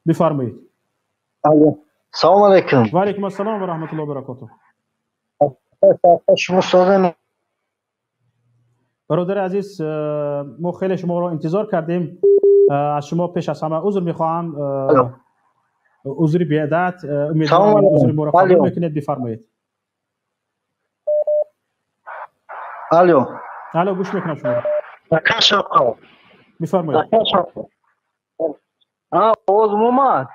Бифармоед. Салом алейкум. Ва алейкум ассалом ва раҳматуллоҳи ва баракотуҳ. Шумо созем. Бародари азиз, мо хеле шуморо интизор кардем. Аз шумо пеш аз ҳама узр мехоҳам. Узри беадад. Умедворам узри моро қабул мекунед. Бифармоед. Алло. Алло, гӯш мекунам шуморо. Бифармоед. Овозам омад?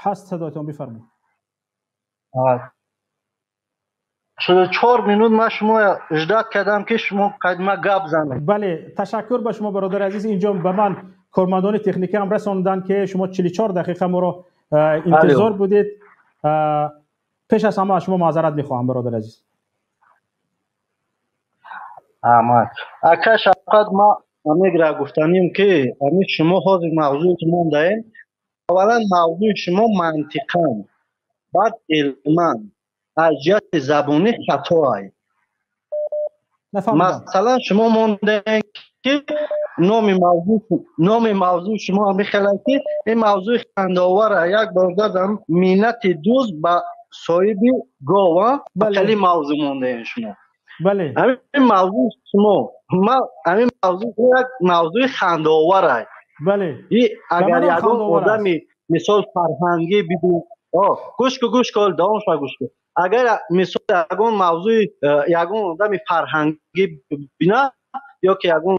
Ҳаст садоятон, бифармоед. 44 минут ман шумо ждат кардам, ки шумо қадима гап занед. Бале, ташаккур ба шумо, бародари азиз. Инҷо ба ман кормандони техникӣ ҳам расонданд, ки шумо 44 дақиқа моро интизор будед. Пеш аз ҳама аз шумо маъзарат мехоҳам, бародари азиз. Ака Шавкат, ман амегра гуфтаним, ки ами шумо ҳозир мавзӯе ки мондаем, аввалан мавзӯи шумо мантиқан, баъд илман аз ҷиҳати забонӣ хатоай. Масалан, шумо мондаем, ки номи мавзӯи шумо мехелад, ки ин мавзӯи хандаовара. Як бародарам миннати дӯст ба соҳиби гова, хеле мавзӯ мондаем шумо. Бале. Ҳамин мавзӯи шумо, ҳамин мавзӯ як мавзӯи хандаоварай. Бале. И агар ягон одами мисол фарҳангӣ бибин, гӯш ку, гӯш ку, давом ша, гӯш ку. Агар мисол ягон мавзӯи ягон одами фарҳангӣ бина ё ки ягон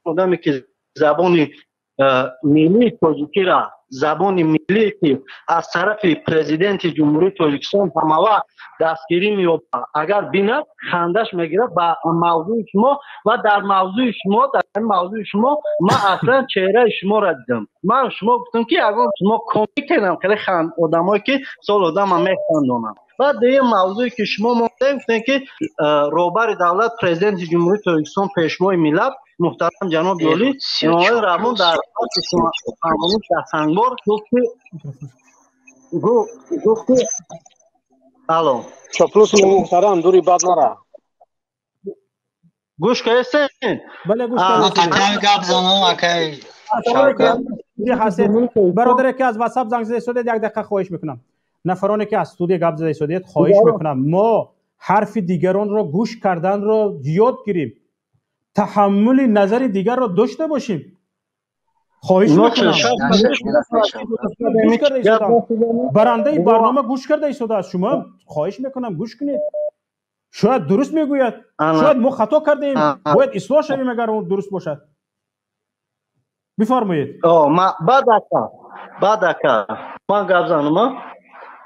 одаме ки забони миллии тоҷикира, забони миллие ки аз тарафи президенти Ҷумҳурии Тоҷикистон ҳамавақт дастгирӣ меёбад, агар бинад, хандаш мегирад ба мавзӯи шумо. Ва дар мавзӯи шумо, дар мавзӯи шумо ман аслан чеҳраи шуморо дидам. Ман шумо гуфтам, ки ягон шумо комикенам, хеле одамое ки сол одама механдонанд. Баъд дигар мавзӯе ки шумо мондаем, гуфтем, ки роҳбари давлат, президенти Ҷумҳурии Тоҷикистон, пешвои миллат, муҳтарам ҷаноби олӣ Эмомалӣ Раҳмон дар Сангбор гуфт ки алло. Чоплус муҳтарам, дури бад нара. Гӯш кардастен? Бале, гӯш кардам. Гап занам, акай Шавкат. Бародаре ки аз WhatsApp занг зада истодед, як дақиқа хоҳиш мекунам. Нафароне ки аз студия гап зада истодед, хоҳиш мекунам, мо ҳарфи дигаронро гӯш карданро ёд гирем, таҳаммули назари дигарро дошта бошем. Хоҳиш мекунам, барандаи барнома гӯш карда истодааст, шумо хоҳиш мекунам, гӯш кунед. Шояд дуруст мегӯяд, шояд мо хато кардаем, бояд ислоҳ шавем, агар он дуруст бошад. Бифармоед. Баъд ака, баъд ака, ман гап занам.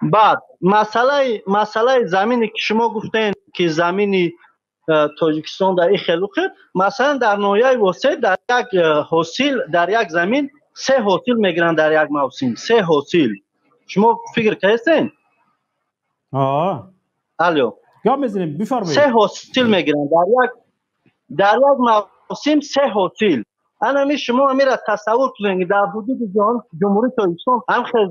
Баъд масъалаи замине ки шумо гуфтем, ки замини Тоҷикистон дар ин хелу хел, масалан, дар ноҳияи Восеъ дар як ҳосил, дар як замин се ҳосил мегиранд дар як мавсим, се ҳосил. Шумо фикр кардастен? Алло. Гап мезанем, бифармоед. Се ҳосил мегиранд дар як мавсим, се ҳосил. Анами шумо амира тасаввур кунед, ки дар ҳудуди Ҷумҳурии Тоҷикистон ҳам хел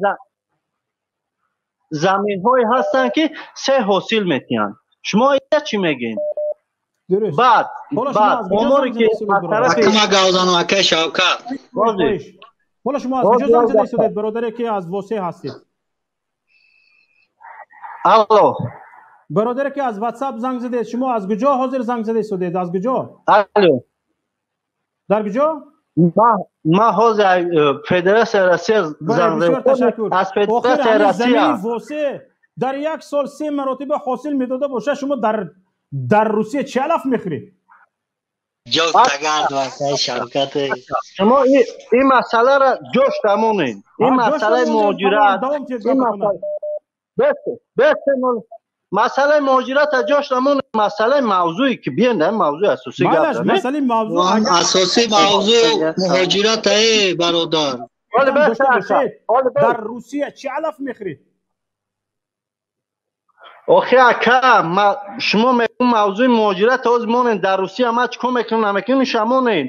заминҳое ҳастанд, ки се ҳосил метиҳанд. Шумо ия чӣ мегӯед? Баъд оморе ки аз тарафи Акама гап занам, акай Шавкат. Ҳоло шумо аз куҷо занг зада истодед, бародаре ки аз Восеъ ҳастед? Алло. Бародаре ки аз WhatsApp занг задед, шумо аз куҷо ҳозир занг зада истодед, аз куҷо? Алло. Дар куҷо? Ман ҳозир Федератсияи Россия занг. Аз Федератсияи Россия. Восеъ дар як сол се маротиба ҳосил медода бошад, шумо дар Русия чӣ алаф мехӯред? Шумо ин масъаларо ҷош дамонед, ин масъалаи муҳоҷират, масъалаи муҳоҷирата ҷош дамонед. Масъалаи мавзӯе ки биён дар мавзӯи асосӣ гап. Масъалаи мавзӯ. Асосӣ мавзӯ муҳоҷирата, бародар. Дар Русия чӣ алаф мехӯред? Охи ака, шумо мегӯ мавзӯи муҳоҷират ҳозир монед. Дар Русия ма чӣ кор мекунам, намекунам, иша монед.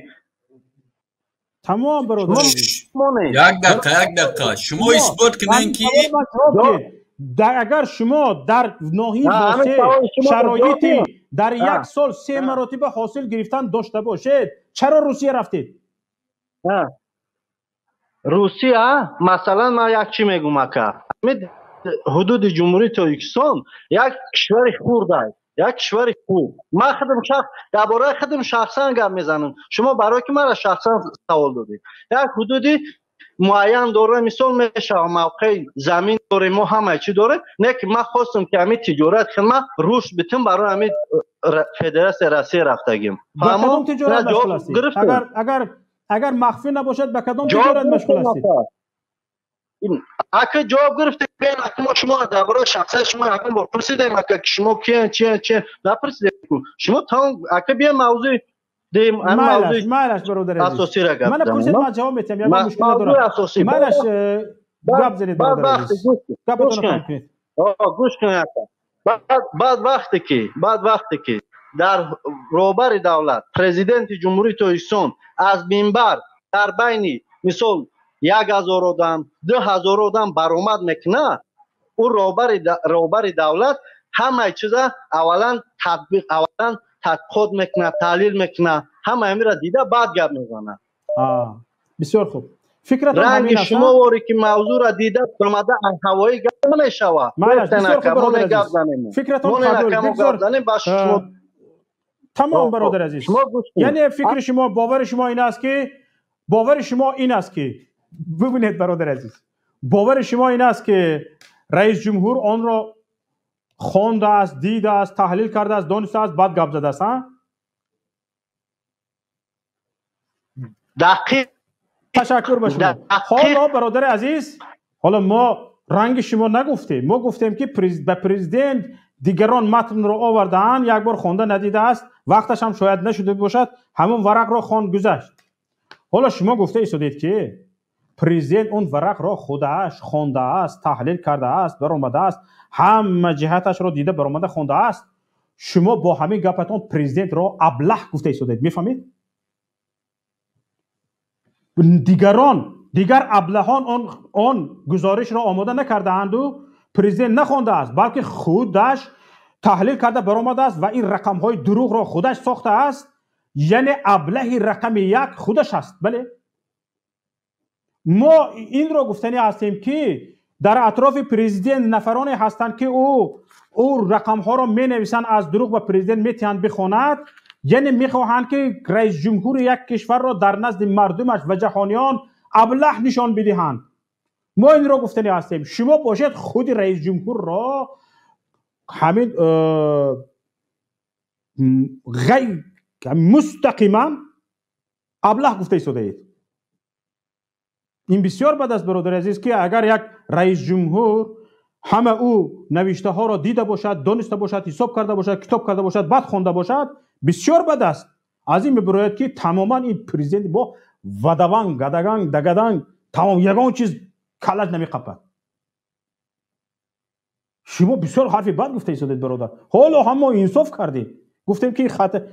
Тамом, бародар. Як дақиқа, як дақиқа, шумо исбот кунед, ки Агар шумо дар ноҳияи Восеъ шароити дар як сол се маротиба ҳосил гирифтан дошта бошед, чаро Русия рафтед? Русия, масалан, ман як чӣ мегӯм, ака, ҳудуди Ҷумҳурии Тоҷикистон як кишвари хурд аст, як кишвари хурд. Ман худам шахс дар бораи худам шахсан гап мезанам, шумо барое ки маро шахсан савол додед. Як ҳудуди муайян дора, мисол мешава, мавқеи замин дорем, мо ҳамаи чӣ дорем, не ки ман хостам ки ҳамин тиҷорат хидмат рушд битим, барои ҳамин Федератсияи Россия рафтагим. Ба кадом тиҷорат машғул ҳастед? Агар махфӣ набошад, ба кадом тиҷорат машғул ҳастед? Ака, ҷавоб гирифтем. Ака, мо шумо дар бораи шахсияти шумо ягон бор пурсидем, ака, ки шумо киян, чиян, чиян? Напурсидем шумо. Тамом, ака, бия мавзӯи дем. Майлаш, бародари азиз, мана пурсид, ман ҷавоб метиҳам, ягон мушкил надорам. Майлаш, гап занед, бародари азиз, гапатонро тамом кунед. Гӯш кунед, ака, баъд вақте ки дар роҳбари давлат, президенти Ҷумҳурии Тоҷикистон аз минбар дар байни, мисол, 1000 одам, 2000 одам баромад мекунад, ӯ роҳбари давлат ҳамаи чиза аввалан татбиқ, аввалан тадқиқот мекунад, таҳлил мекунад, ҳамаи ҳамира дида, баъд гап мезанад. Бисёр хуб. Фикратон ранги шумо воре ки мавзӯъра дида омада, ҳавоӣ гап намешавад. Фикратон. Тамом, бародари азиз, яъне фикри шумо, бовари шумо ин аст ки, бовари шумо ин аст ки, бибинед, бародари азиз, бовари шумо ин аст ки раис ҷумҳур онро хондааст, дидааст, таҳлил кардааст, донистааст, баъд гап задааст, а? Дақиқ. Ташаккур ба шумо. Ҳоло, бародари азиз, ҳоло мо ранги шумо нагуфтем, мо гуфтем ки ба президент дигарон матнро овардаанд, як бор хонда надидааст, вақташ ҳам шояд нашуда бошад, ҳамон варақро хонд, гузашт. Ҳоло шумо гуфта истодед ки президент он варақро худаш хондааст, таҳлил кардааст, баромадааст, ҳама ҷиҳаташро дида баромада хондааст. Шумо бо ҳамин гапатон президентро аблаҳ гуфта истодед, мефаҳмед? Дигарон, дигар аблаҳон он гузоришро омода накардаанду президент нахондааст, балки худаш таҳлил карда баромадааст ва ин рақамҳои дурӯғро худаш сохтааст. Яъне аблаҳи рақами як худаш аст. Бале, мо инро гуфтанӣ ҳастем ки дар атрофи президент нафароне ҳастанд, ки ӯ рақамҳоро менависанд, аз дурӯғ ба президент метиҳанд бихонад. Яъне мехоҳанд, ки раисҷумҳури як кишварро дар назди мардумаш ва ҷаҳониён аблаҳ нишон бидиҳанд. Мо инро гуфтанӣ ҳастем. Шумо бошед, худи раисҷумҳурро ҳамин мустақиман аблаҳ гуфта истодаед. Ин бисёр бад аст, бародари азиз, ки агар як раисҷумҳур ҳама ӯ навиштаҳоро дида бошад, дониста бошад, ҳисоб карда бошад, китоб карда бошад, баъд хонда бошад, бисёр бад аст. Аз ин мебарояд, ки тамоман ин президенти мо вадаванг, гадаганг, дагаданг, тамом, ягон чиз калаш намеқапад. Шумо бисёр ҳарфи бад гуфта истодед, бародар. Ҳоло ҳам мо инсоф кардем, гуфтем ки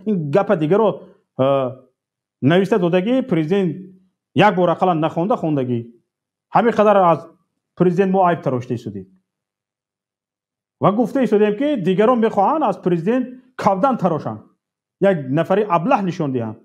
ин гапа дигаро нависта додагӣ, президент як бор ақаллан нахонда хондагӣ. Ҳамин қадар аз президент мо айб тарошта истодем ва гуфта истодем, ки дигарон мехоҳанд аз президент кавдан тарошанд, як нафари аблаҳ нишон диҳанд.